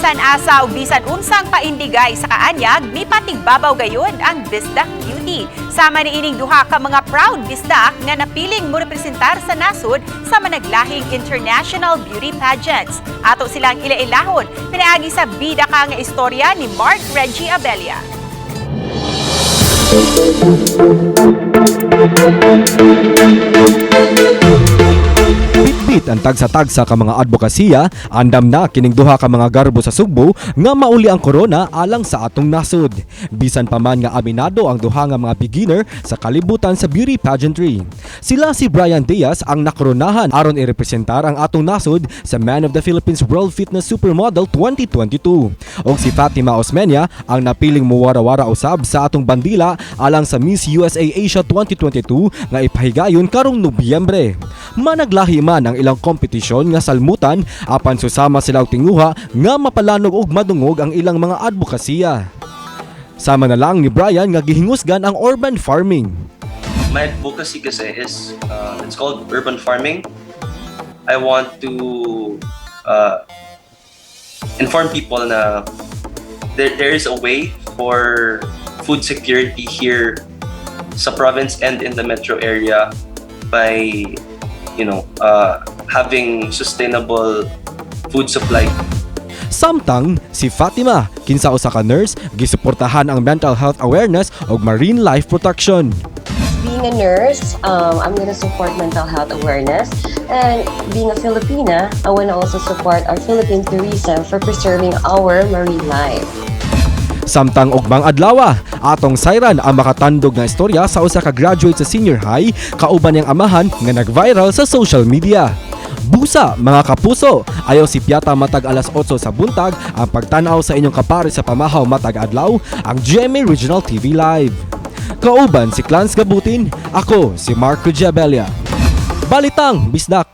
Bisan asa ug bisan unsang paindigay sa kaanyag, mipatigbabaw gayud ang Bisdak Beauty. Sama niining duha ka mga proud Bisdak nga napiling morepresentar sa nasod sa managlahing international beauty pageants. Ato silang ila-ilahon pinaagi sa bida ka nga istorya ni Mark Reggie Abella. Bitbit ang tagsa-tagsa ka mga advokasya, andam na kining duha ka mga garbo sa Sugbo nga mauli ang corona alang sa atong nasod. Bisan pa man nga aminado ang duha nga mga beginner sa kalibutan sa beauty pageantry. Sila si Brian Diaz, ang nakoronahan aron irepresentar ang atong nasod sa Man of the Philippines World Fitness Supermodel 2022. Og si Fatima Osmeña, ang napiling muwara-wara usab sa atong bandila alang sa Miss USA Asia 2022 nga ipahigayon karong Nobyembre. Managlahi man ang ilang kompetisyon nga salmutan, apan susama sila og tinguha nga mapalanog og madungog ang ilang mga advokasya. Sama na lang ni Brian nga gihingusgan ang urban farming. My advocacy kasi is it's called urban farming. I want to inform people na there is a way for food security here sa province and in the metro area by having sustainable food supply. Samtang si Fatima, kinsa usa ka nurse, gisuportahan ang mental health awareness ug marine life protection. Being a nurse, I'm going to support mental health awareness. And being a Filipina, I want to also support our Philippine tourism for preserving our marine life. Samtang ugmang adlaw, atong sayran ang makatandog nga istorya sa usa ka graduate sa senior high kauban niyang amahan nga nag-viral sa social media. Busa, mga kapuso, ayaw sipyata matag alas 8 sa buntag ang pagtan-aw sa inyong kapare sa pamahaw matag adlaw, ang GMA Regional TV Live. Kauban si Clans Gabutin, ako si Marco Giabella. Balitang Bisdak.